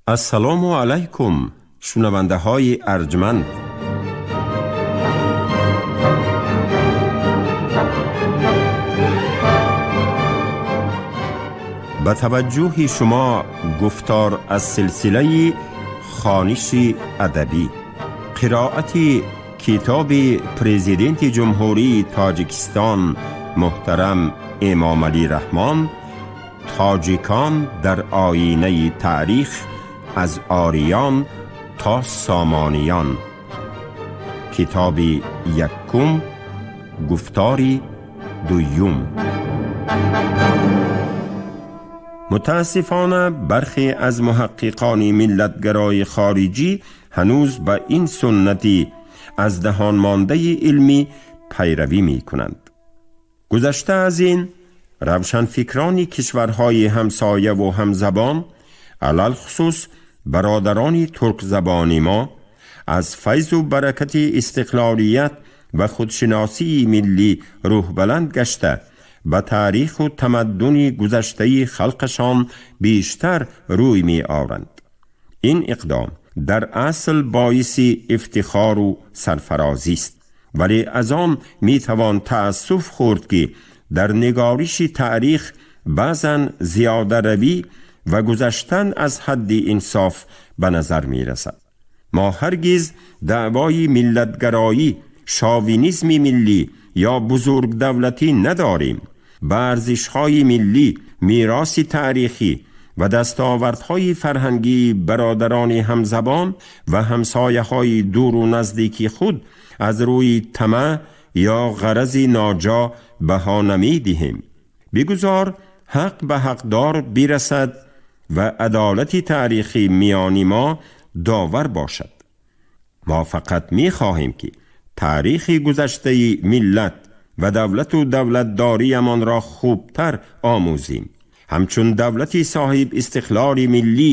Ассалому алайкум, шунавандаҳои арҷманд. Ба таваҷҷӯҳи шумо гуфтор аз силсилаи хониши адабӣ, қироати китоби Президенти Ҷумҳурии Тоҷикистон муҳтарам Эмомалӣ Раҳмон «Тоҷикон дар оинаи таърих: аз ориён то сомониён», китоби якум, гуфтори дуюм. Мутаассифона, бархе аз муҳаққиқони миллатгарои хориҷӣ ҳанӯз ба ин суннати аз даҳонмондаи илмӣ пайравӣ мекунанд. Гузашта аз ин, равшанфикрони кишварҳои ҳамсояву ҳамзабон, алалхусус бародарони туркзабони мо, аз файзу баракати истиқлолият ва худшиносии миллӣ рӯҳбаланд гашта, ба таъриху тамаддуни гузаштаи халқашон бештар рӯй меоранд. Ин иқдом дар асл боиси ифтихору сарфарозист, вале аз он метавон таассуф хӯрд, ки дар нигориши таърих баъзан зиёдаравӣ ва гузаштан аз ҳадди инсоф ба назар мерасад. Мо ҳаргиз даъвои миллатгароӣ, шовинизми миллӣ ё бузургдавлатӣ надорем. Ба арзишҳои миллӣ, мероси таърихӣ ва дастовардҳои фарҳангии бародарони ҳамзабон ва ҳамсояҳои дуру наздики худ аз рӯи тамаъ ё ғарази ноҷо баҳо намедиҳем. Бигузор ҳақ ба ҳақдор бирасад ва адолати таърихӣ миёни мо довар бошад. Мо фақат мехоҳем, ки таърихи гузаштаи миллат ва давлату давлатдориямонро хубтар омӯзем. Ҳамчун давлати соҳиб истиқлоли миллӣ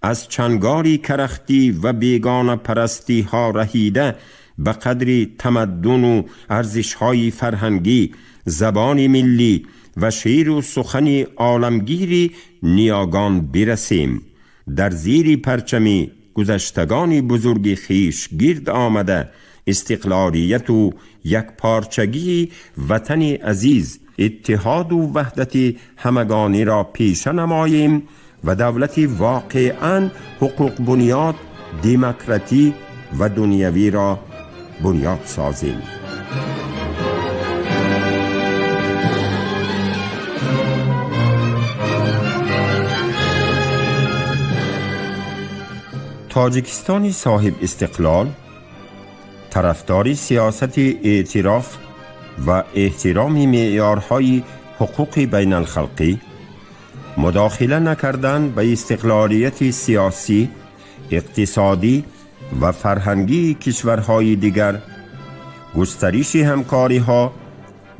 аз чангори карахтӣ ва бегонапарастиҳо раҳида, ба қадри тамаддуну арзишҳои фарҳангӣ, забони миллӣ ва шеъру сухани оламгири ниёгон бирасем. Дар зири парчами гузаштагони бузурги хиш гирд омада, истиқлолияту якпорчагии ватани азиз, иттиҳоду ваҳдати ҳамагониро пеша намоем ва давлати воқеан ҳуқуқбунёд, демократӣ ва дунявиро бунёд созем. Тоҷикистони соҳиб истиқлол тарафдори сиёсати эътироф ва эҳтироми меъёрҳои ҳуқуқи байналхалқӣ, мудохила накардан ба истиқлолияти сиёсӣ, иқтисодӣ ва фарҳангии кишварҳои дигар, густариши ҳамкориҳо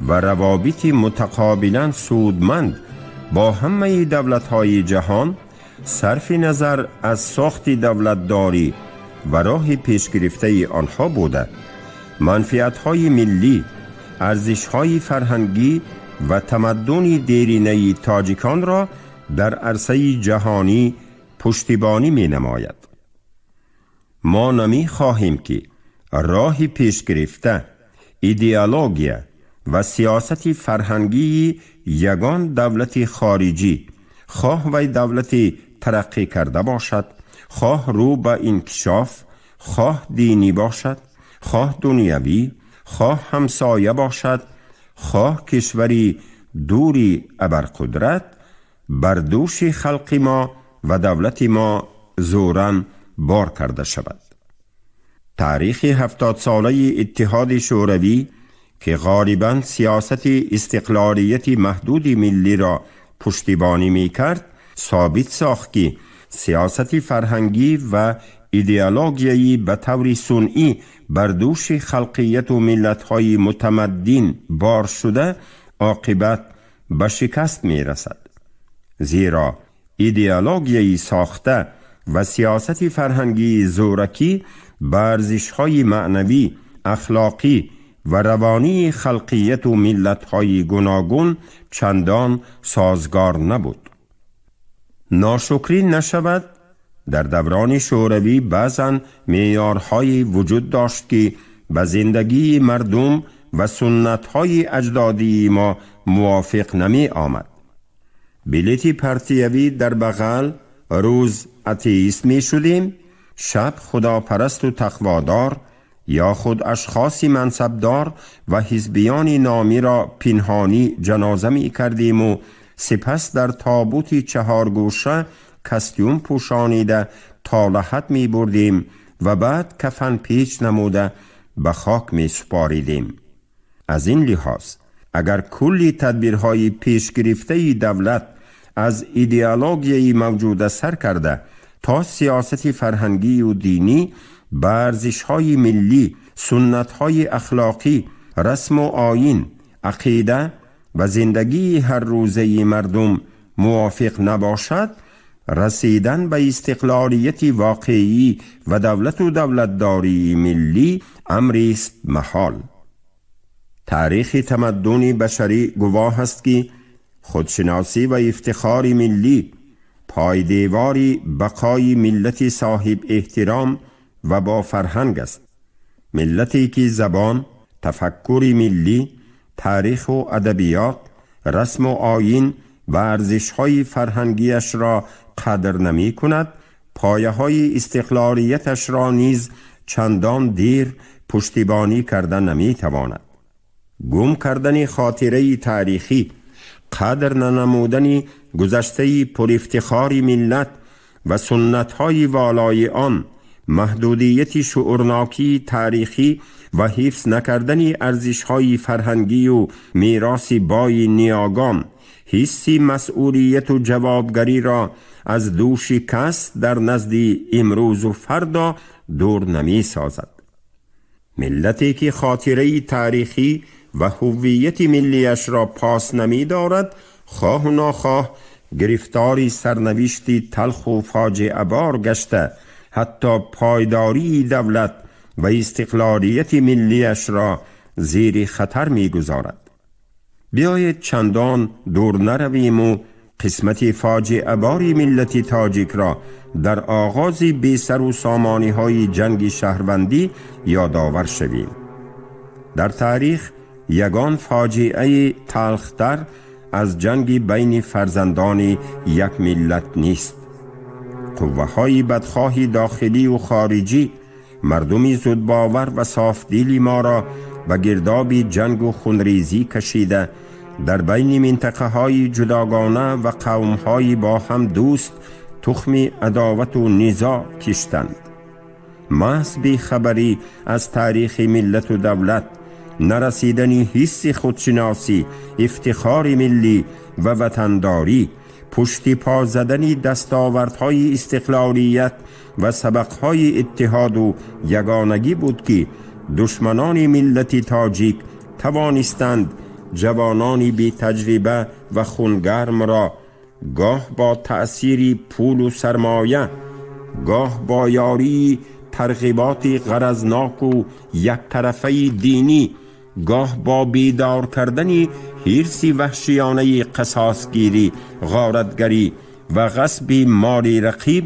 ва равобити мутақобилан судманд бо ҳамаи давлатҳои ҷаҳон, сарфи назар аз сохти давлатдорӣ ва роҳи пешгирифтаи онҳо буда, манфиатҳои миллӣ, арзишҳои фарҳангӣ ва тамаддуни деринаи тоҷиконро дар арсаи ҷаҳонӣ пуштибонӣ менамояд. Мо намехоҳем, ки роҳи пешгирифта, идеология ва сиёсати фарҳангии ягон давлати хориҷӣ, хоҳ вай давлати тараққӣ карда бошад, хоҳ рӯ ба инкишоф, хоҳ динӣ бошад, хоҳ дунявӣ, хоҳ ҳамсоя бошад, хоҳ кишвари дури абарқудрат, бар дӯши халқи мо ва давлати мо зӯран бор карда шавад. Таърихи 70-солаи Иттиҳоди Шӯравӣ, ки ғолибан сиёсати истиқлолияти маҳдуди миллиро пуштибонӣ мекард, собит сохт, ки сиёсати фарҳангӣ ва идеологияи ба таври сунъӣ бар дӯши халқияту миллатҳои мутамаддин бор шуда оқибат ба шикаст мерасад, зеро идеологияи сохта ва сиёсати фарҳангии зӯракӣ ба арзишҳои маънавӣ, ахлоқӣ ва равонии халқияту миллатҳои гуногун чандон созгор набуд. Ношукрӣ нашавад. Дар даврони Шӯравӣ баъзан меъёрҳое вуҷуд дошт, ки ба зиндагии мардум ва суннатҳои аҷдодии мо мувофиқ намеомад. Билети партиявӣ дар бағал, рӯз атеист мешудем, шаб худопарасту тақводор, ё худ ашхоси мансабдор ва ҳизбиёни номиро пинҳонӣ ҷаноза мекардему сипас дар тобути чаҳоргӯша костюм пӯшонида то лаҳд мебурдем ва баъд кафанпеч намуда ба хок месупоридем. Аз ин лиҳоз, агар кулли тадбирҳои пешгирифтаи давлат аз идеологияи мавҷуда сар карда то сиёсати фарҳангию динӣ ба арзишҳои миллӣ, суннатҳои ахлоқӣ, расму оин, ақида ва зиндагии ҳаррӯзаи мардум мувофиқ набошад, расидан ба истиқлолияти воқеӣ ва давлату давлатдории миллӣ амрист маҳол. Таърихи тамаддуни башарӣ гувоҳ аст, ки худшиносӣ ва ифтихори миллӣ пойдевори бақои миллати соҳиб эҳтиром ва бо фарҳанг аст. Миллате ки забон, тафаккури миллӣ, таъриху адабиёт, расму оин ва арзишҳои фарҳангиашро қадр намекунад, пояҳои истиқлолияташро низ чандон дер пуштибонӣ карда наметавонад. Гум кардани хотираи таърихӣ, қадр нанамудани гузаштаи пурифтихори миллат ва суннатҳои волои он, маҳдудияти шуурнокии таърихӣ ва ҳифз накардани арзишҳои фарҳангию мероси бои ниёгон ҳисси масъулияту ҷавобгариро аз дӯши кас дар назди имрӯзу фардо дур намесозад. Миллате ки хотираи таърихӣ ва ҳуввияти миллиашро пос намедорад, хоҳу нохоҳ гирифтори сарнавишти талху фоҷиабор гашта, ҳатто пойдории давлат ва истиқлолияти миллиашро зери хатар мегузорад. Биёед, чандон дур наравиму қисмати фоҷиабори миллати тоҷикро дар оғози бесару сомониҳои ҷанги шаҳрвандӣ ёдовар шавем. Дар таърих ягон фоҷиаи талхтар аз ҷанги байни фарзандони як миллат нест. Қувваҳои бадхоҳи дохилию хориҷӣ мардуми зудбовар ва софдили моро ба гирдоби ҷангу хунрезӣ кашида, дар байни минтақаҳои ҷудогона ва қавмҳои бо ҳам дӯст тухми адовату низоъ киштанд. Маҳз бехабарӣ аз таърихи миллату давлат, нарасидани ҳисси худшиносӣ, ифтихори миллӣ ва ватандорӣ, пушти по задани дастовардҳои истиқлолият ва сабақҳои иттиҳоду ягонагӣ буд, ки душманони миллати тоҷик тавонистанд ҷавонони бетаҷриба ва хунгармро гоҳ бо таъсири пулу сармоя, гоҳ бо ёрии тарғиботи ғаразноку яктарафаи динӣ, гоҳ бо бедор кардани ҳирси ваҳшиёнаи қасосгирӣ, ғоратгарӣ ва ғасби моли рақиб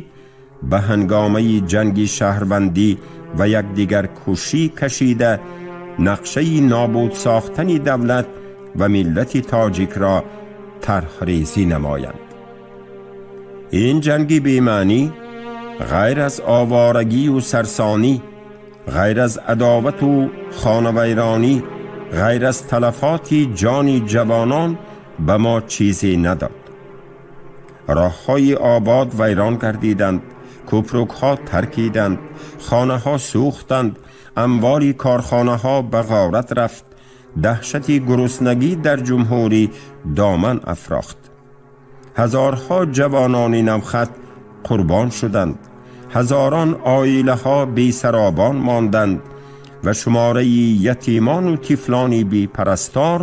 ба ҳангомаи ҷанги шаҳрвандӣ ва якдигаркушӣ кашида, нақшаи нобуд сохтани давлат ва миллати тоҷикро тарҳрезӣ намоянд. Ин ҷанги бемаънӣ ғайр аз оворагию сарсонӣ, ғайр аз адовату хонавайронӣ, ғайр аз талафоти ҷони ҷавонон ба мо чизе надод. Роҳҳои обод вайрон гардиданд, кӯпрукҳо таркиданд, хонаҳо сӯхтанд, амволи корхонаҳо ба ғорат рафт, даҳшати гуруснагӣ дар ҷумҳурӣ доман афрохт, ҳазорҳо ҷавонони навхат қурбон шуданд, ҳазорон оилаҳо бесаробон монданд ва шумораи ятимону тифлони бепарастор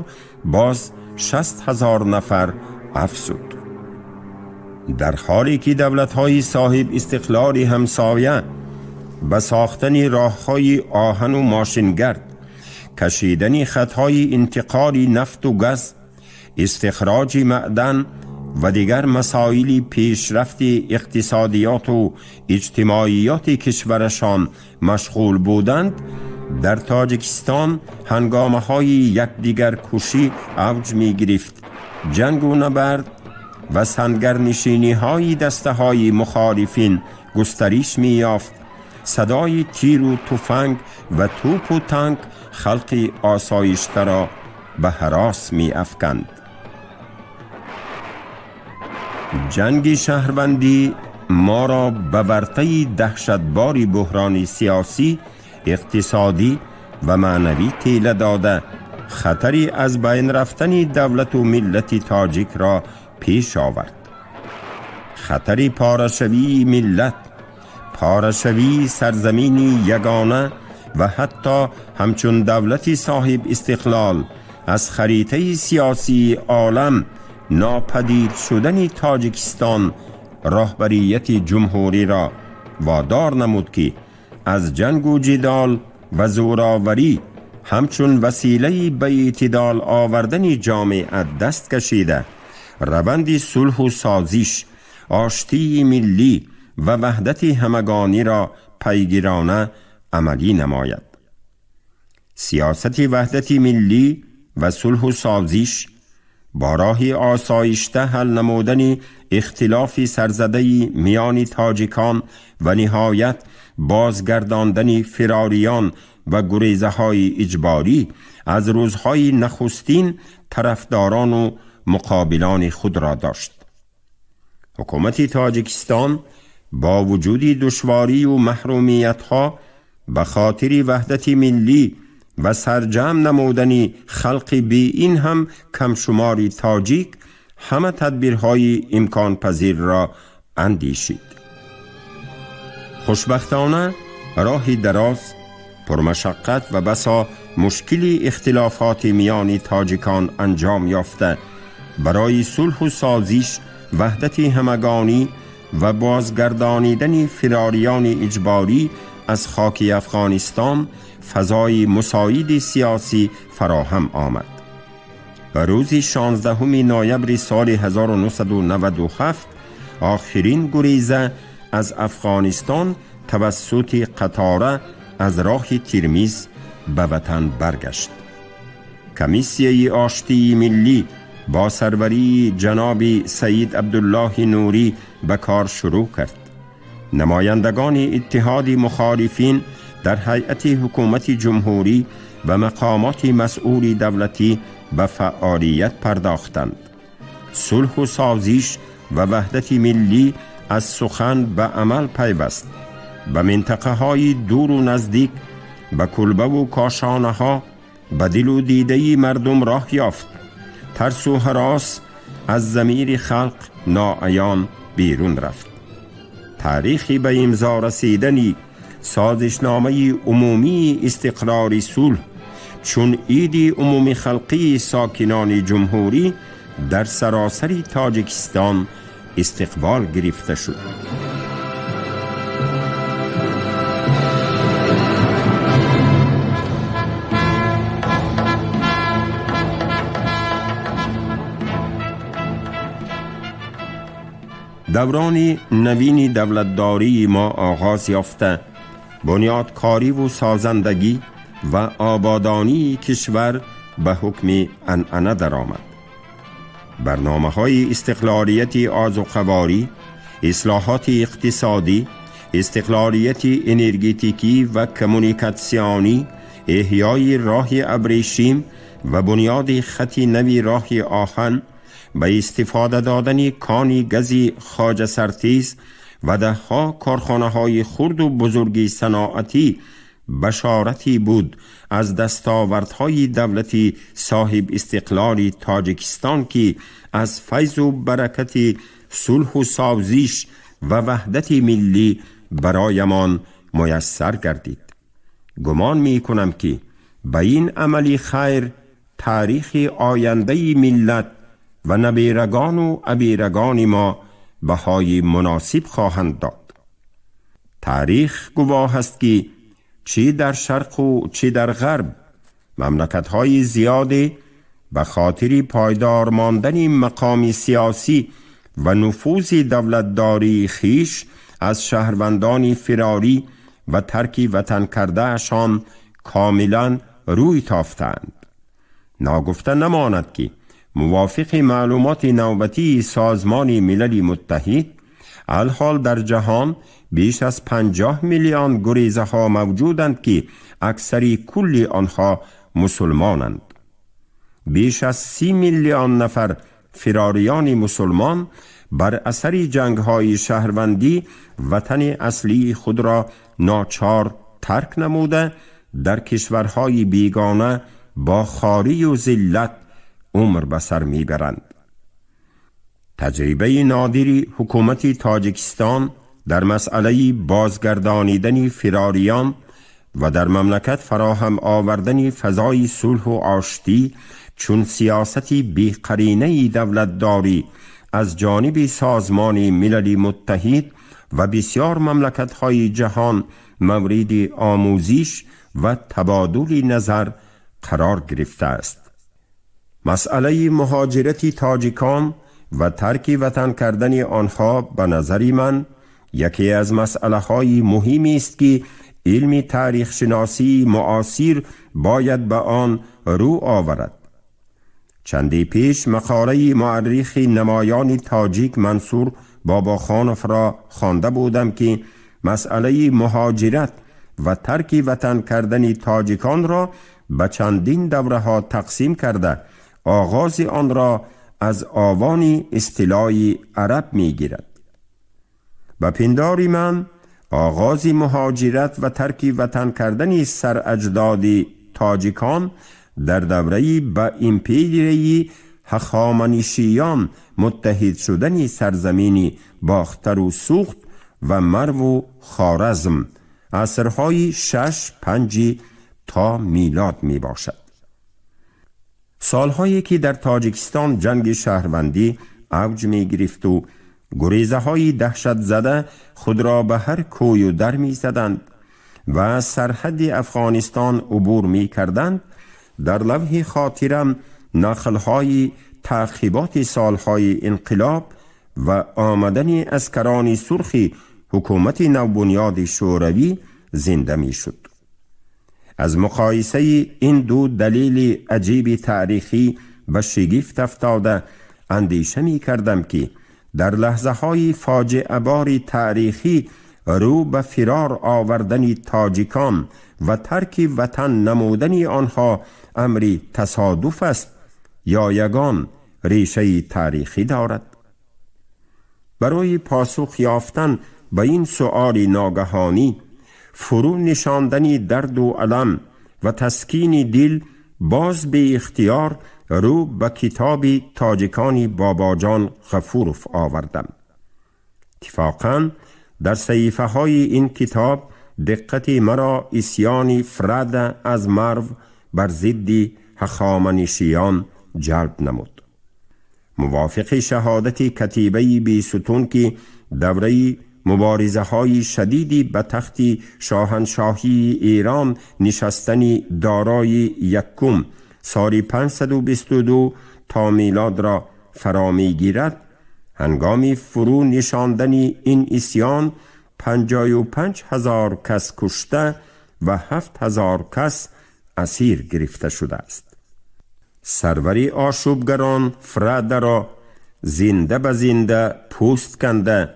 боз 60 000 нафар афзуд. Дар ҳоле ки давлатҳои соҳиб истиқлоли ҳамсоя ба сохтани роҳҳои оҳану мошингард, кашидани хатҳои интиқоли нафту газ, истихроҷи маъдан و دیگر مسائل پیشرفت اقتصادیات و اجتماعیات کشورشان مشغول بودند، در تاجیکستان هنگامه های یکدیگر کشی اوج می گرفت. جنگ و نبرد و سنگرنشینی های دسته های مخالفین گسترش می یافت. صدای تیر و تفنگ و توپ و تانک خلق آسایشته را به هراس می افکند. جنگ شهروندی ما را به ورطه دهشتبار بحران سیاسی، اقتصادی و معنوی تیله داده، خطری از بین رفتن دولت و ملت تاجیک را پیش آورد. خطر پاره‌شوی ملت، پاره‌شوی سرزمین یگانه و حتی همچون دولتی صاحب استقلال از خریطه سیاسی عالم ناپدید شدن تاجیکستان راهبریت جمهوری را وادار نمود که از جنگ و جدال و زوراوری همچون وسیله به اعتدال آوردن جامعه دست کشیده، روند صلح و سازش، آشتی ملی و وحدت همگانی را پیگیرانه عملی نماید. سیاست وحدت ملی و صلح و سازش با راه آسایشته حل نمودن اختلاف سرزده میان تاجیکان و نهایت بازگرداندن فراریان و گریزه های اجباری از روزهای نخستین طرفداران و مقابلان خود را داشت. حکومت تاجیکستان با وجود دشواری و محرومیت ها به خاطر وحدت ملی و سرجم نمودن خلق بی این هم کم شماری تاجیک همه تدبیرهای امکان پذیر را اندیشید. خوشبختانه راه دراز، پرمشقت و بسا مشکل اختلافات میان تاجیکان انجام یافته، برای صلح و سازش، وحدت همگانی و بازگردانیدن فراریان اجباری از خاک افغانستان فضای مساعد سیاسی فراهم آمد. و روز 16 نوامبر سال 1997 آخرین گریزه از افغانستان توسط قطاره از راه ترمیز به وطن برگشت. کمیسیه آشتی ملی با سروری جناب سید عبدالله نوری به کار شروع کرد. نمایندگان اتحاد مخالفین در هیئت حکومت جمهوری و مقامات مسئول دولتی به فعالیت پرداختند. صلح و سازش و وحدت ملی از سخن به عمل پیوست. به منطقه های دور و نزدیک، به کلبه و کاشانه ها، به دل و دیده مردم راه یافت. ترس و هراس از ضمیر خلق ناعیان بیرون رفت. تاریخی به امضا رسیدن سازشنامه عمومی استقرار صلح چون عید عمومی خلقی ساکنان جمهوری در سراسر تاجیکستان استقبال گرفته شد. دوران نوین دولتداری ما آغاز یافته، بنیادکاری و سازندگی و آبادانی کشور به حکم عنعنه درآمد. برنامه های استقلالیت آذوقه‌واری، اصلاحات اقتصادی، استقلالیت انرژتیکی و کمونیکاسیونی، احیای راه ابریشم و بنیاد خط نوی راه آهن، به استفاده دادن کانی گزی خواجه سرتیز و دهها کارخانه های خرد و بزرگی صنعتی بشارتی بود از دستاوردهای دولتی صاحب استقلال تاجیکستان که از فیض و برکت صلح و سازش و وحدت ملی برایمان میسر گردید. گمان می کنم که به این عمل خیر تاریخ آینده ملت و نبیرگان و ابیرگان ما بهای مناسب خواهند داد. تاریخ گواه است که چی در شرق و چی در غرب مملکت های زیادی به خاطر پایدار ماندن مقام سیاسی و نفوذ دولتداری خیش از شهروندان فراری و ترک وطن کردهشان کاملا روی تافتند. ناگفته نماند که موافق معلومات نوبتی سازمان ملل متحد، الحال در جهان بیش از 50 میلیون گریزه ها موجودند که اکثری کل آنها مسلمانند. بیش از 30 میلیون نفر فراریان مسلمان بر اثر جنگ های شهروندی وطن اصلی خود را ناچار ترک نموده، در کشورهای بیگانه با خواری و ذلت عمر به سر میبرند. تجربه نادری حکومت تاجیکستان در مسئله بازگردانیدن فراریان و در مملکت فراهم آوردن فضای صلح و آشتی چون سیاست بیقرینه دولتداری از جانب سازمان ملل متحد و بسیار مملکت‌های جهان مورد آموزش و تبادل نظر قرار گرفته است. مسئله مهاجرت تاجیکان و ترک وطن کردن آنها به نظر من یکی از مسئله های مهمی است که علم تاریخ شناسی معاصر باید به آن رو آورد. چندی پیش مقاله مورخ نمایان تاجیک منصور باباخانوف را خوانده بودم که مسئله مهاجرت و ترک وطن کردن تاجیکان را به چندین دوره ها تقسیم کرده، آغاز آن را از آوان استیلای عرب می گیرد. به پندار من آغاز مهاجرت و ترک وطن کردن سر اجداد تاجیکان در دوره به امپریی هخامنشیان متحد شدن سرزمین باختر و سغد و مرو و خوارزم، عصرهای 6-5 تا میلاد می باشد. سالهایی که در تاجیکستان جنگ شهروندی اوج می گرفت و گریزه های دهشت زده خود را به هر کوی و در می زدند و سرحد افغانستان عبور می کردند، در لوح خاطرم نقلهای تعقیبات سالهای انقلاب و آمدن عسکران سرخ حکومت نوبنیاد شوروی زنده می شد. از مقایسه این دو دلیل عجیب تاریخی به شگفت افتاده اندیشه می کردم که در لحظه های فاجعه بار تاریخی رو به فرار آوردن تاجیکان و ترک وطن نمودن آنها امری تصادف است یا یگان ریشه تاریخی دارد. برای پاسخ یافتن به این سؤال ناگهانی، فرو نشاندن درد و الم و تسکین دل، باز به اختیار رو به کتاب تاجیکان باباجان غفوروف آوردم. اتفاقا در صحیفه های این کتاب دقت مرا عصیان فرد از مرو بر ضد هخامنشیان جلب نمود. موافق شهادت کتیبه بیستون که دوره مبارزه های شدیدی به تخت شاهنشاهی ایران نشستن دارای یکم سال 522 تا میلاد را فرا میگیرد، هنگام فرو نشاندن این عصیان 55,000 کس کشته و 7000 کس اسیر گرفته شده است. سروری آشوبگران فرد را زنده به زنده پوست کنده،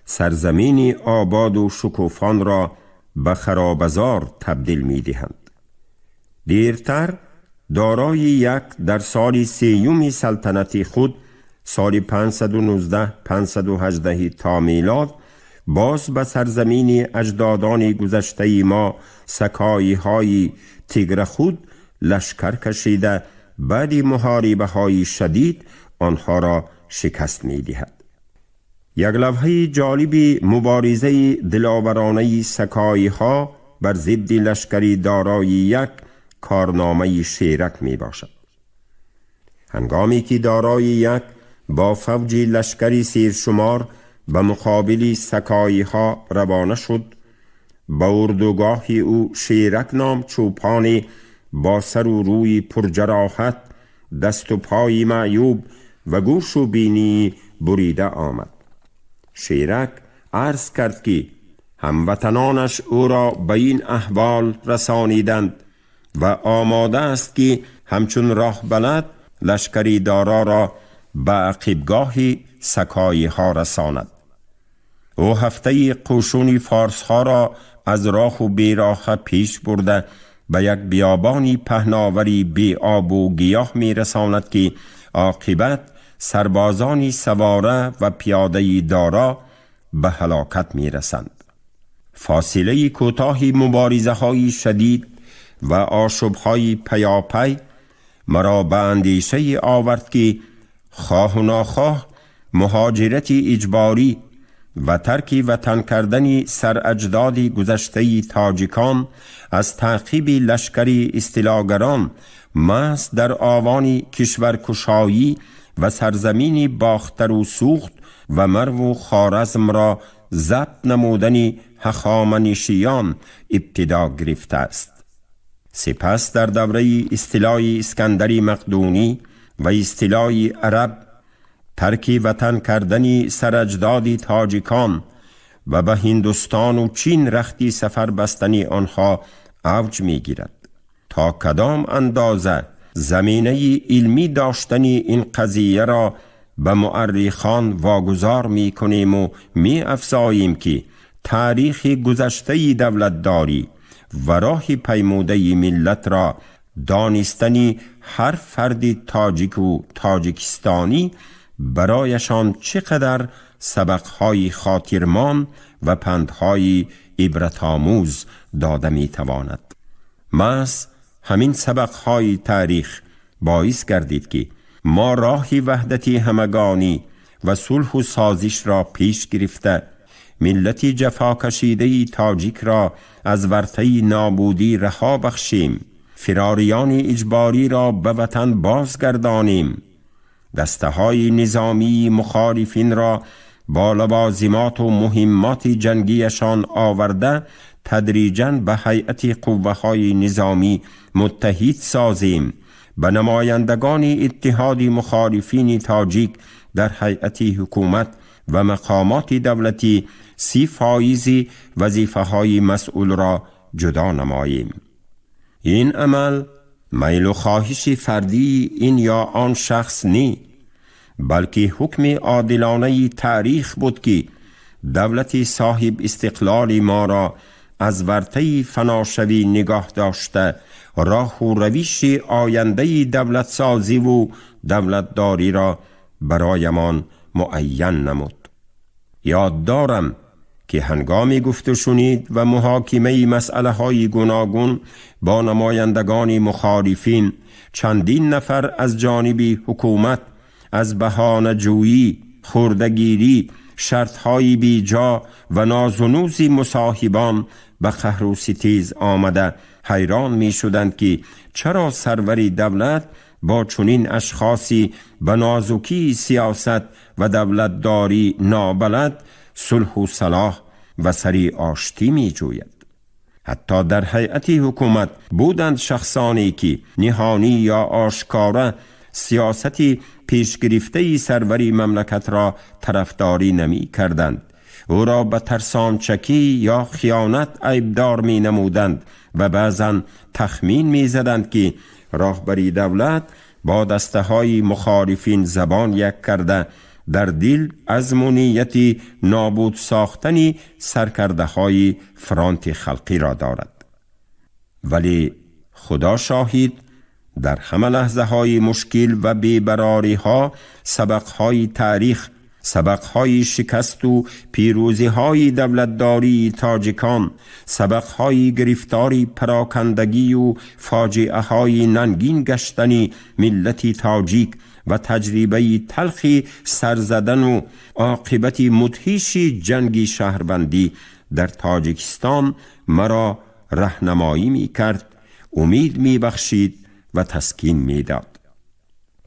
سرزمین آباد و شکوفان را به خرابزار تبدیل می دهند. دیرتر دارای یک در سال سیوم سلطنت خود، سال 519 518 تا میلاد، باز به سرزمین اجدادان گذشته ما سکایی های تیگر خود لشکر کشیده، بعد محاربه های شدید آنها را شکست می دهد. یک لوحه جالب مبارزه دلاورانه سکایی ها بر ضد لشکری دارای یک کارنامه شیرک می باشد. هنگامی که دارای یک با فوج لشکری سیرشمار به مقابل سکایی ها روانه شد، به اردوگاه او شیرک نام چوپانی با سر و روی پرجراحت دست و پای معیوب و گوش و بینی بریده آمد. شیرک عرض کرد که هموطنانش او را به این احوال رسانیدند و آماده است که همچون راه بلد لشکری دارا را به عقیبگاه سکایی ها رساند. او هفته قشون فارس ها را از راه و بیراه پیش برده به یک بیابانی پهناوری بی آب و گیاه می رساند که عاقبت سربازانی سواره و پیاده دارا به هلاکت می رسند. فاصله کوتاه مبارزه های شدید و آشوب های پیاپی مرا به اندیشه آورد که خواه و ناخواه مهاجرت اجباری و ترک وطن کردن سر اجداد گذشته تاجیکان از تعقیب لشکر استیلاگران محض در آوان کشورکشایی و سرزمین باختر و سوخت و مرو و خوارزم را ضبط نمودن هخامنشیان ابتدا گرفته است. سپس در دوره استیلای اسکندر مقدونی و استیلای عرب ترک وطن کردن سر اجداد تاجیکان و به هندوستان و چین رختی سفر بستن آنها اوج می گیرد. تا کدام اندازه زمینه علمی داشتن این قضیه را به مؤرخان واگذار می کنیم و می افزاییم که تاریخ گذشته دولتداری و راه پیموده ملت را دانستن هر فرد تاجیک و تاجیکستانی برایشان چقدر سبقهای خاطرمان و پندهای عبرت‌آموز داده می تواند. محض همین سبقهای تاریخ باعث گردید که ما راه وحدت همگانی و صلح و سازش را پیش گرفته ملت جفا کشیده تاجیک را از ورطه نابودی رها بخشیم، فراریان اجباری را به وطن بازگردانیم، دسته های نظامی مخالفین را با لوازمات و مهمات جنگیشان آورده تدریجاً به هیئت قوه های نظامی متحد سازیم، به نمایندگان اتحاد مخالفین تاجیک در هیئت حکومت و مقامات دولتی 30 فایز وظیفه های مسئول را جدا نماییم. این عمل میل و خواهش فردی این یا آن شخص نی، بلکه حکم عادلانه تاریخ بود که دولت صاحب استقلال ما را از ورطه فناشوی نگاه داشته راه و روش آینده دولت سازی و دولتداری را برایمان معین نمود. یاد دارم که هنگام گفت و شنید و محاکمه مسئله های گوناگون با نمایندگان مخالفین، چندین نفر از جانب حکومت از بهانه جویی، خردگیری، شرطهای بیجا و ناز و نوز مصاحبان به قهر و ستیز آمده حیران می شدند که چرا سروری دولت با چنین اشخاصی به نازکی سیاست و دولتداری نابلد صلح و صلاح و سری آشتی می جوید. حتی در هیئت حکومت بودند شخصانی که نهانی یا آشکارا سیاست پیش گرفته سروری مملکت را طرفداری نمی کردند، او را به ترسانچکی یا خیانت عیبدار می نمودند و بعضا تخمین می زدند که راهبری دولت با دسته های مخالفین زبان یک کرده در دل عزم و نیت نابود ساختن سرکرده های فرانت خلقی را دارد. ولی خدا شاهد در همه لحظه های مشکل و بیبراری ها سبق های تاریخ، سبق های شکست و پیروزی های دولتداری تاجیکان، سبق های گرفتاری پراکندگی و فاجعه های ننگین گشتن ملت تاجیک و تجربه تلخی سرزدن و عاقبت مدهش جنگ شهروندی در تاجیکستان مرا راهنمایی می کرد، امید می بخشید و تسکین می داد.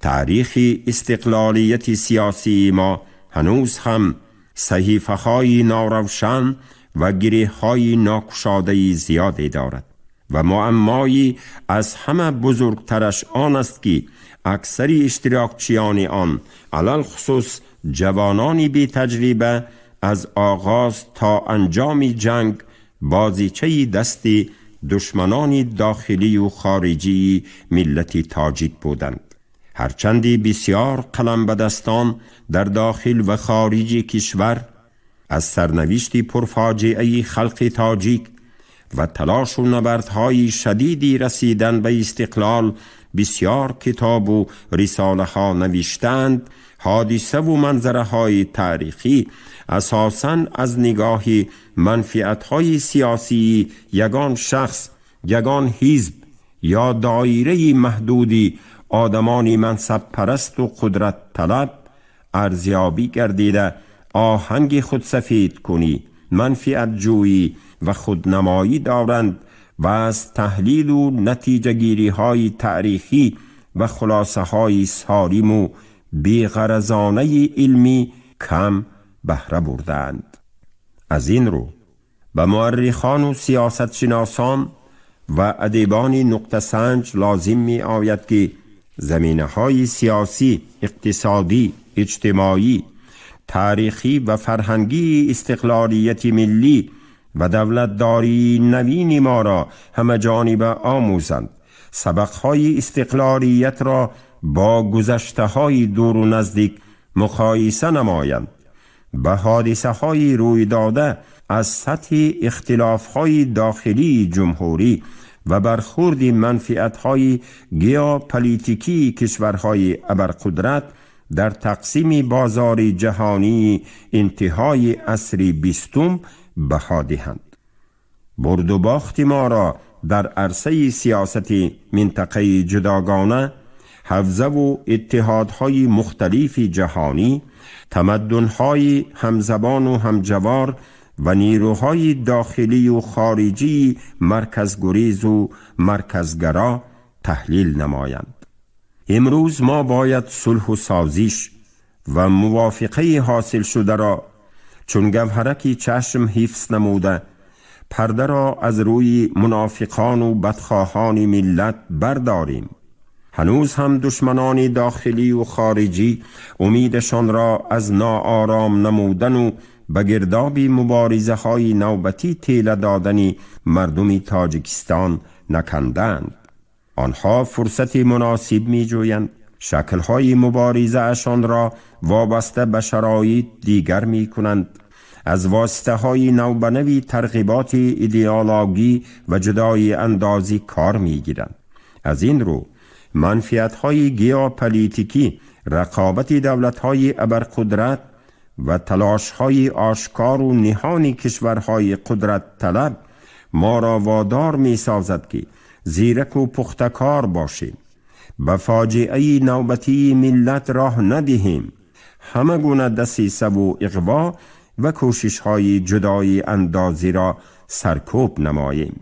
تاریخ استقلالیت سیاسی ما هنوز هم صحیفه های ناروشن و گره های ناکشاده زیادی دارد و معمایی از همه بزرگترش آن است که аксари иштирокчиёни он, алалхусус ҷавонони бетаҷриба, аз оғоз то анҷоми ҷанг бозичаи дасти душманони дохилию хориҷии миллати тоҷик буданд. Ҳарчанди бисёр қаламбадастон дар дохил ва хориҷи кишвар аз сарнавишти пурфоҷиаи халқи тоҷик ва талошу набардҳои шадиди расидан ба истиқлол бисёр китобу рисолаҳо навиштаанд, ҳодисаву манзараҳои таърихӣ асосан аз нигоҳи манфиатҳои сиёсии ягон шахс, ягон ҳизб ё доираи маҳдуди одамони мансабпарасту қудратталаб арзёбӣ гардида, оҳанги худсафедкунӣ, манфиатҷӯӣ ва худнамоӣ доранд ва аз таҳлилу натиҷагириҳои таърихӣ ва хулосаҳои солиму беғаразонаи илмӣ кам баҳра бурдаанд. Аз ин рӯ ба муаррихону сиёсатшиносон ва адибони нуқтасанҷ лозим меояд, ки заминаҳои сиёсӣ, иқтисодӣ, иҷтимоӣ, таърихӣ ва фарҳангии истиқлолияти миллӣ ва давлатдории навини моро ҳамаҷониба омӯзанд, сабақҳои истиқлолиятро бо гузаштаҳои дуру наздик муқоиса намоянд, ба ҳодисаҳои рӯйдода аз сатҳи ихтилофҳои дохилии ҷумҳурӣ ва бархурди манфиатҳои геополитикии кишварҳои абарқудрат дар тақсими бозори ҷаҳонии интиҳои асри бистум баҳо диҳанд, бурду бохти моро дар арсаи сиёсати минтақаи ҷудогона, ҳавзаву иттиҳодҳои мухталифи ҷаҳонӣ, тамаддунҳои ҳамзабону ҳамҷавор ва нерӯҳои дохилию хориҷии марказгурезу марказгаро таҳлил намоянд. Имрӯз мо бояд сулҳу созиш ва мувофиқаи ҳосилшударо чун гавҳараки чашм ҳифз намуда, пардаро аз рӯи мунофиқону бадхоҳони миллат бардорем. Ҳанӯз ҳам душманони дохилию хориҷӣ умедашонро аз ноором намудану ба гирдоби муборизаҳои навбатӣ тела додани мардуми Тоҷикистон накандаанд. Онҳо фурсати муносиб меҷӯянд, шаклҳои муборизаашонро вобаста ба шароит дигар мекунанд, аз воситаҳои навбанави тарғиботи идеологӣ ва ҷудои андозӣ кор мегиранд. Аз ин рӯ манфиатҳои геополитикӣ, рақобати давлатҳои абарқудрат ва талошҳои ошкору ниҳони кишварҳои қудратталаб моро водор месозад, ки зираку пухтакор бошем, ба фоҷиаи навбатии миллат роҳ надиҳем, ҳама гуна дасисаву иғво ва кӯшишҳои ҷудои андозиро саркӯб намоем.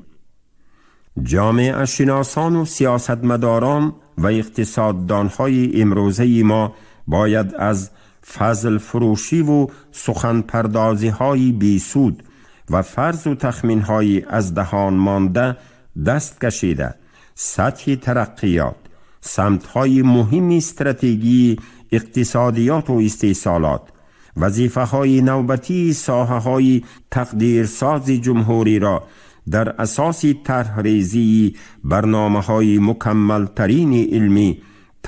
Ҷомеашиносону сиёсатмадорон ва иқтисоддонҳои имрӯзаи мо бояд аз фазлфурӯшиву суханпардозиҳои бесуд ва фарзу тахминҳои аз даҳон монда даст кашида, сатҳи тараққиёт, самтҳои муҳими стратегии иқтисодиёту истеҳсолот, вазифаҳои навбатии соҳаҳои тақдирсози ҷумҳуриро дар асоси тарҳрезии барномаҳои мукаммалтарини илмӣ,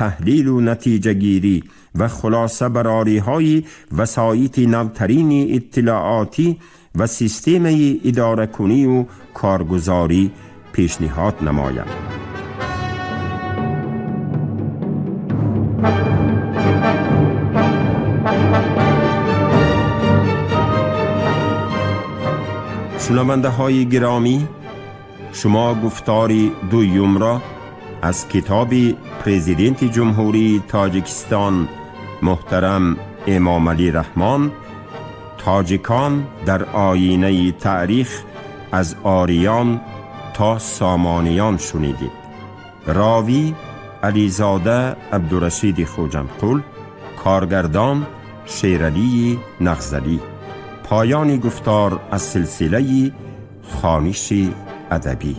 таҳлилу натиҷагирӣ ва хулосабарориҳои васоити навтарини иттилоотӣ ва системаи идоракунию коргузорӣ пешниҳод намоянд. Шунавандаҳои гиромӣ, шумо гуфтори дуюмро аз китоби Президенти Ҷумҳурии Тоҷикистон муҳтарам Эмомалӣ Раҳмон «Тоҷикон дар оинаи таърих аз ориён то сомониён» шунидед. Ровӣ Ализода Абдурашиди Хоҷамқул, коргардон Шералии Нағзалӣ. Поёни гуфтор аз силсилаи хониши адабӣ.